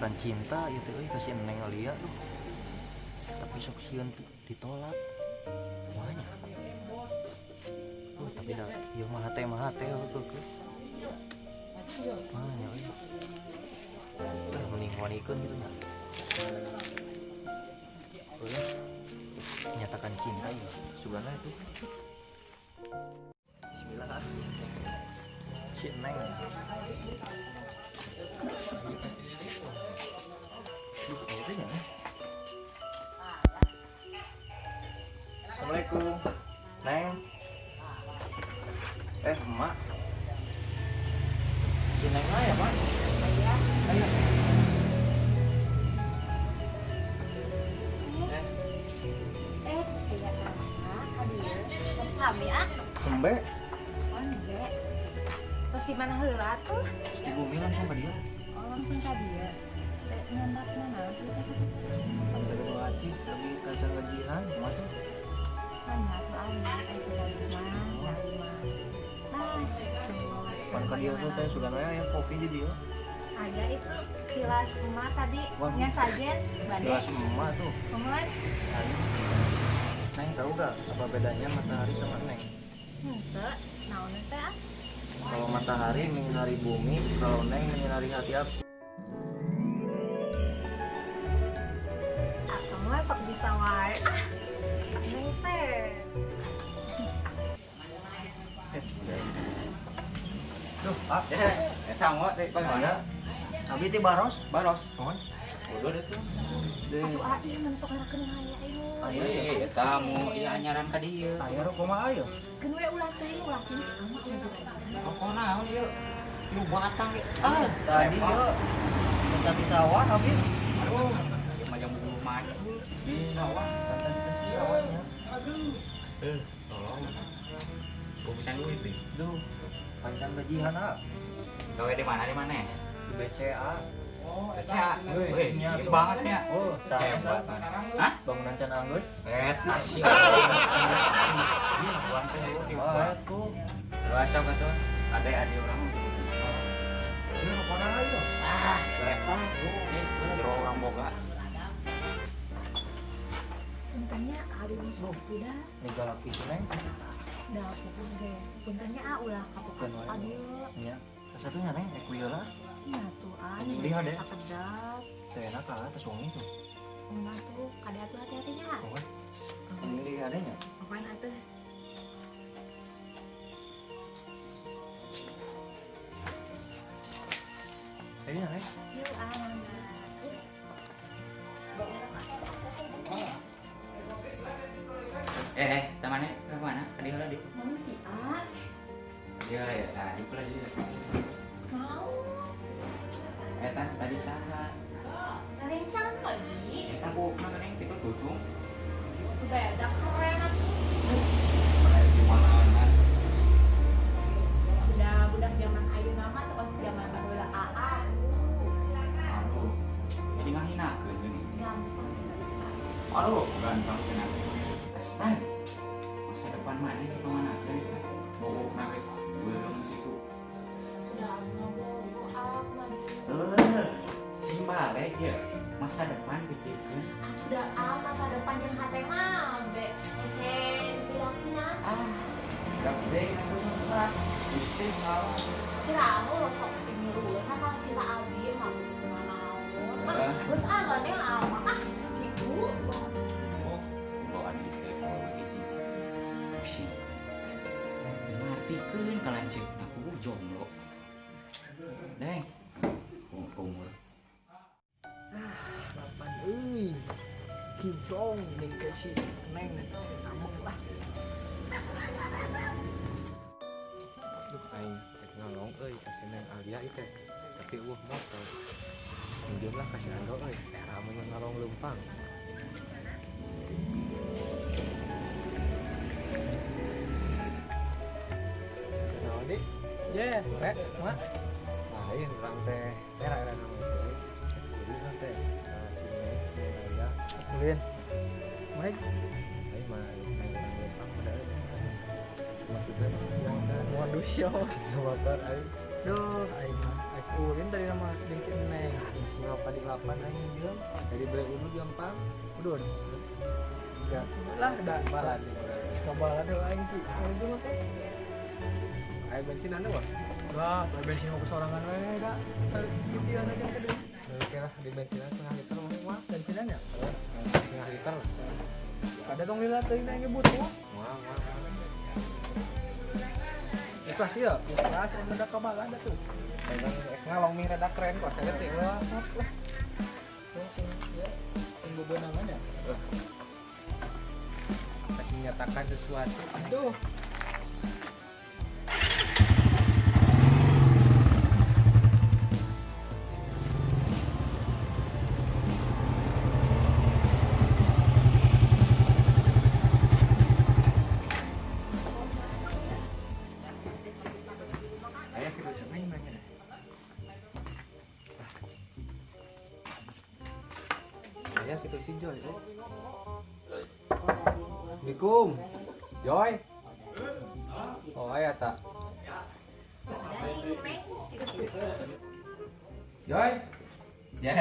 Menyatakan cinta ieu teh euy ka si Neng Alia tuh. Tapi sok sieun ditolak. Kumaha nya? Oh, tapi da ieu mah hate heuh heuh. Kumaha nya euy. Tah mending wanikeun kitu nya. Boleh menyatakan cinta ya, sugana itu. Bismillah. Si Neng. Duh, itu nya. Assalamualaikum. Neng. Emak. Si Neng aya, Mak? Aya. Aya. Aya apa ka dieu? Tos lami ah. Embe. Oh, embe. Tos di mana heula tuh? Di bumi langsung ka dieu. Oh, langsung ka dieu. Nyandak mana? Sampai ke Aci, lagi kacan gajian, kumaha tuh? Mana tuh alus, aya ke rumah, dari mah. Nah, Pan ka dieu tuh teh sugan we aya kopi di dieu. Aya itu kilas emak tadi Wah. nya sajen bade. Kilas emak tuh. Kumaha? Neng tahu gak apa bedanya matahari sama Neng? Henteu, naon teh ah? Kalau matahari menyinari bumi, kalau Neng menyinari hati aku. Atau mah sok bisa wae. Ah, Neng teh. Duh, ah, Eta mau teh bagaimana? Abi teh baros. Baros. Mohon. Bodoh deh tuh. Deh. Atuh ah ieu mun sok ngerakeun aya ieu. Aya. Eta mau ieu anyaran ka dieu. Aya rokok mah ayo. Keun we ulah teuing ulah teuing si ama ulah. Rokok naon ieu? Lu batang ieu. Ah, tadi ieu. Bisa di sawah abi. Aduh, ieu mah jam bulu macul di sawah. Di sawahnya. Aduh. Tolong. Kubisan duit deh. Duh, pancan gajian ah. Gawe di mana di mana? Di BCA. Oh, BCA. Wih, Wih, banget ya. Oh, hebat. Hah? Bangunan can anggeus. Eta sih. Uang teh di Wah, tuh. Biasa atuh. Ada adi orang. Ini rokona ayo. Ah, lepas. Jero orang boga. Puntennya abi mah sok tidak. Nih galak kitu Neng. Da pupus ge. Puntennya ah ulah kapok abi. Nya. Satunya Neng, ek ieu lah. Nya tuh ah. Anjing lihat deh. Sakedap. Teu enak ah, tes wangi tuh. Enggak tuh, kada atuh hati-hatinya. Oh. Anjing lihat deh nya. Apaan atuh? Ayo Neng. Yuk ah mangga. Temannya ke mana? Tadi heula di. Mau sih ah. Dia ya, tadi pula dia. Mau. Eta tadi saha? Rencang tadi. Eta bokna geuning kitu tutung. Beda keren atuh. Mana Udah budak zaman ayeuna mah teu kos zaman baheula aa. Aduh. Jadi ngahinakeun geuning. Ganteng. Aduh, ganteng cenah. Astaga. Masa depan mana ke mana eta? Bogokna geus beureum kitu. Udah ngobrol ah mah. Sing balik ya. Masa depan pikirkeun. Atuh da ah masa depan yang hate mah be hese dipirakeun. Ah, gede atuh mah. Pusing ngalah. Kira aku sok nyuruh ka kan sila abi mah kumaha naon. Ah, geus ah gandeng ah ah kitu. Oh, bawaan teh gitu. Pusing. Ngartikeun ka lanceukna kudu jomblo. Neng, umur. Ah, lapan euy. Kinclong ning ke si Neng ameng lah. Duh aing rek ngalong euy ka si Neng Alia ieu teh. Tapi eueuh motor. Minjem lah ka si Ando euy, era mun ngalong leumpang. Naon di? Ye, rek, mak. Lain urang teh era-era naon teh. Jadi urang teh ka si Neng Alia. Ulin. Baik. Aing mah neng urang leumpang pada euy. Maksudnya mah yang teh Modus yo. motor aing. Duh, aing mah aing ulin tadi nama jeung ki Neng. Geus ngopi di lapan aing jeung Tadi beli unu gampang. Udun. Ya, lah da Balan. Kabalan deui aing sih. Udun teh. Ayo bensin anu wah. Lah, tuh bensin mau kesorangan we da. Sakitu aja kan. Oke lah, di bensin setengah liter mah mah. Bensinan ya? Setengah liter lah. Ada dong lila teuing aing butuh. Wah, wah. Ikhlas ya? Ikhlas aing udah kabalan da tuh. Pegang ngalong mie rada keren kok saya teh. Wah, sok lah. Sing ya, sing bebenangan ya. Tak menyatakan sesuatu. Aduh. Ayah kita seneng nanya. Ayah kita si Joy. Assalamualaikum. Joy. Oh, ayah tak. Joy. Ya.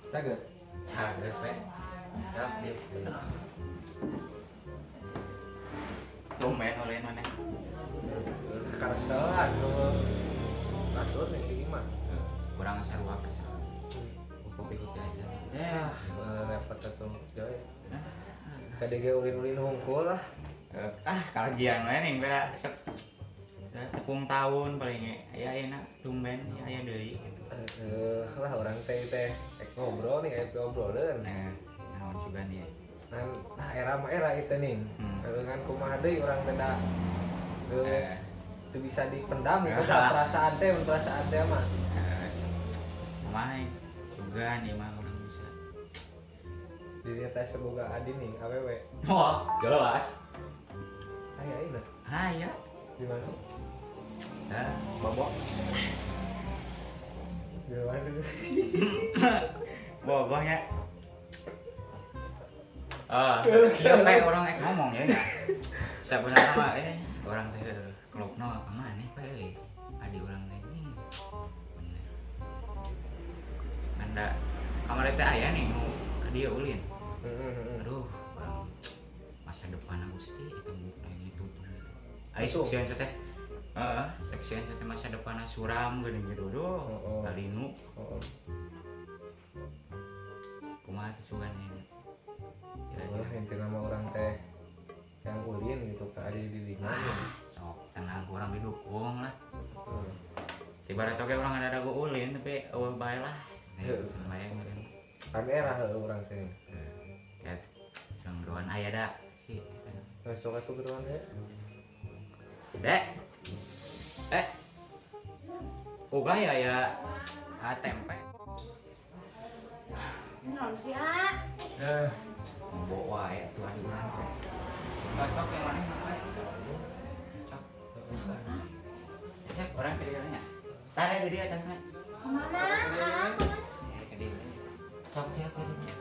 Caget. Caget, Pe. Siap, dia. Tumben oleh mana? Karsel atuh. Atur nih ini mah. Kurang sarua kesel. Kopi-kopi aja. Ya, repot atuh Joy. Tadi ge ulin-ulin hungkul lah. Ah, kalagian we ning beda sok tepung tahun paling aya enak tumben aya deui gitu. Lah orang teh teh ngobrol nih aya obrolan. Nah, naon sugan ieu. Nah, era mah era itu nih. Dengan kumaha deui urang teh da geus teu bisa dipendam gitu da perasaan teh mah. Kumaha sugan ieu mah urang bisa. Dirinya teh seboga adi nih awewe. Wah, jelas. Aya ieu. Aya. Di mana? Nah, bobo. Di mana? Bogohnya. Ah, iya pe orang ek ngomong ya. Sabenerna mah orang teh klopna ka maneh pe. Adi urang teh. Bener. Anda kamari teh aya nih nu ka dieu ulin. Aduh, urang masa depan Gusti eta mukna gitu tuh. Ai sukses teh. Heeh, sukses teh masa depan suram geuning gitu duh. Kalinu. Heeh. Kumaha sugan ieu? Lah inti nama orang teh yang ulin gitu ke adi di dinya. Sok tenang orang didukung lah. Ibarat oke orang ada dago ulin tapi eueuh bae lah. Bae meureun. Kan era heueuh urang teh. Ya, geroan aya da si. Sok atuh geroan we. Dek. Uga ya ya tempe. Naon sih, ah? Bawa wae atuh adi urang teh. Cocok yang mana mah? Cocok. Cek orang ke dieu nya. Tare di dieu can mah. Kemana? Ah, kemana? Ke dieu. Cocok ya ke dieu.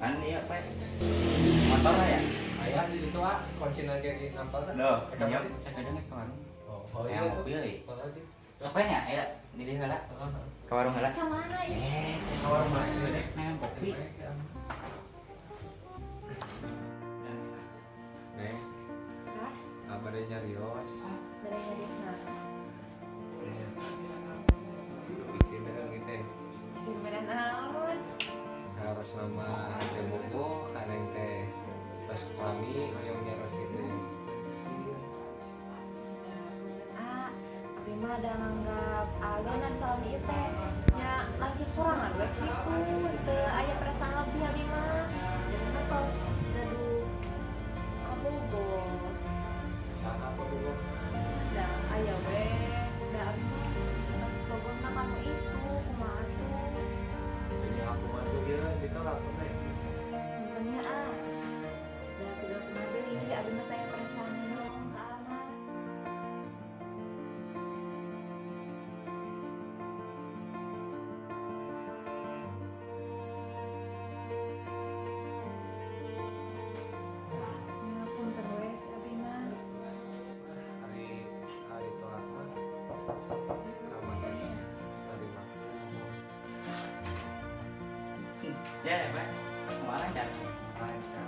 Kan ieu Pak. Motor ya? Aya di ditu ah, kuncina ge di nampal teh. Duh, nya sakedeung ke warung. Oh, iya tuh. Mobil euy. Sok we nya aya di dieu heula. Ke warung heula. Ke mana ieu? Ke warung heula sakedeung neangan kopi. Neng. Hah? Apa ada nyarios? Bade nyarios naon? Isin deui gitu. Isin bade naon? Saros nama teh bogo kadang teh pas kami hoyong nyaros gitu. Ah, abi mah da nganggap agenan salami ieu teh nya lanceuk sorangan we kitu, teu aya perasaan lebih abi mah. Jadi mah tos gaduh kabogo. Saha kabogo? Da aya we, da abi mah tos bogohna kamu itu kumaha atuh. Nya aku mah tuh ieu ditolak teh. Punten ah. Da kudu kumaha deui abi mah teh perasaan dong ka Ama. Ya, Pak. Kumaha lancar? Lancar.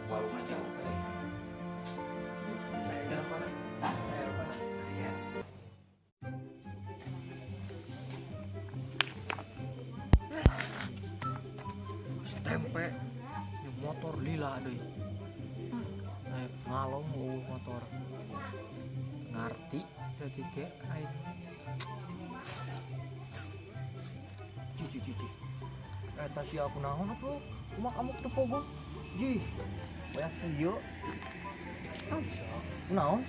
Warungna jauh euy. Saya mana? Hah? Saya mana? Aya. Tempe motor lila deui. Naik ngalong eueuh motor. Ngarti teh ge aing. Cih. Eta si aku naon atuh? Kumaha kamu teu pogo? Jih. Banyak ieu. Naon?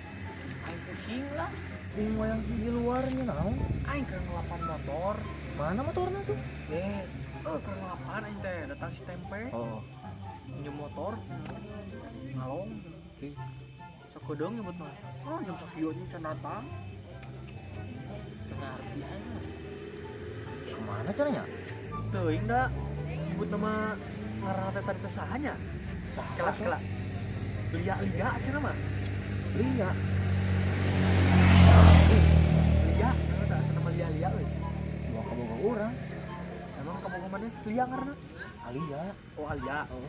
Aing pusing lah. Ini wayang di luarnya naon? Aing keur ngelapan motor. Mana motornya tuh? Keur ngelapan aing teh datang si tempe. Oh. Minjem motor ngalong. Sakedeung nyebut mah. Oh, jam sakieu nya can datang. Teu ngarti aing. Kemana caranya? Teuing da nyebut nama ngaranna teh tadi teh saha nya? Saha? Kela. Lia-lia cenah mah. Lia. Lia, cenah teh asa nama Lia-lia euy. Mau kabogoh urang. Emang kabogoh maneh Lia ngaranna? Alia. Oh, Alia. Oh.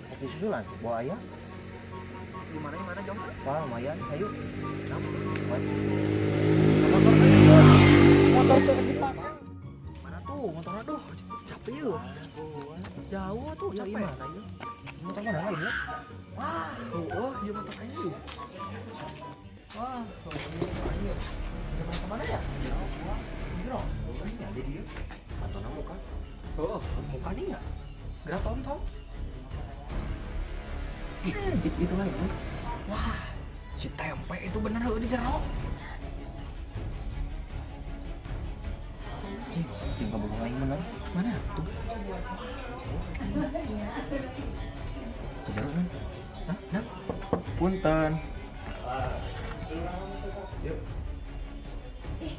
Kopi susulan, bawa aya. Di mana jauh? Wah, lumayan. Ayo. Motor motor saya dipakai. Mana tuh motornya duh, capek yeuh. Jauh tuh Ya, capek. mana ya? Motor mana lain ya? Wah, oh, iya motor aing yeuh. Wah, oh, iya aing. Kemana kemana ya? Jero. Oh, ini ada dia. Pantona muka. Oh, muka nih ya? Gerak tom-tom. Ih, itu lain. Wah, si tempe itu bener heuh di jero. Ih, tinggal kabogoh aing bener. Mana? Tuh. Tuh jero kan? Hah? Nah, Punten. Yuk. Ih,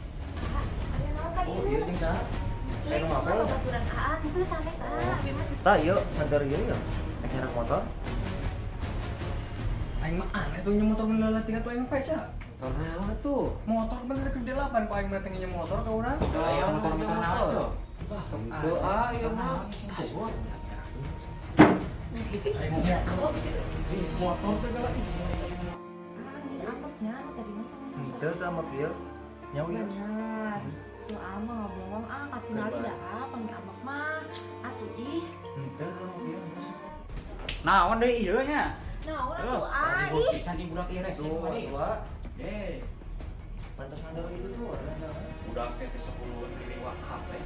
aya naon ka Oh, dieu? iya jeung saha? Saya nu ngapel. Baturan aa kitu sanes aa, abi mah Tah, ieu nganter ieu ya. Rek nyerang motor. Aing mah aneh tuh nyemotor motor bener tinggal tuh aing pes ya. Motor naon atuh? Motor bener ke delapan kok aing mah teh nginjem motor ke urang. Aya motor-motor naon tuh? Wah, Henteu ah ieu mah. Motor segala ih. Angkotnya tadi mah sama-sama. Henteu tah mah kieu. Nyawa ieu. Bener. Tuh ama nggak bohong ah, katingali dah ah, panggil amak mah. Atuh ih. Henteu tah mah kieu. Naon deui ieu nya? Naon atuh ah ih. Pisan ieu budak ieu rese Tuh, tadi. tua. Deh, Pantas nganter itu tuh orang jangan. budak teh teh 10 diri kabeh.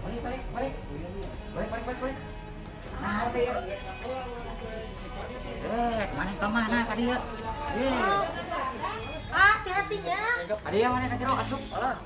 Balik balik balik. Oh iya iya. Balik balik balik balik. Nah, teh ya. Eh, mana ka mana ka dieu? Eh, Ah, hati-hatinya. ka dieu mana ka jero asup. Alah.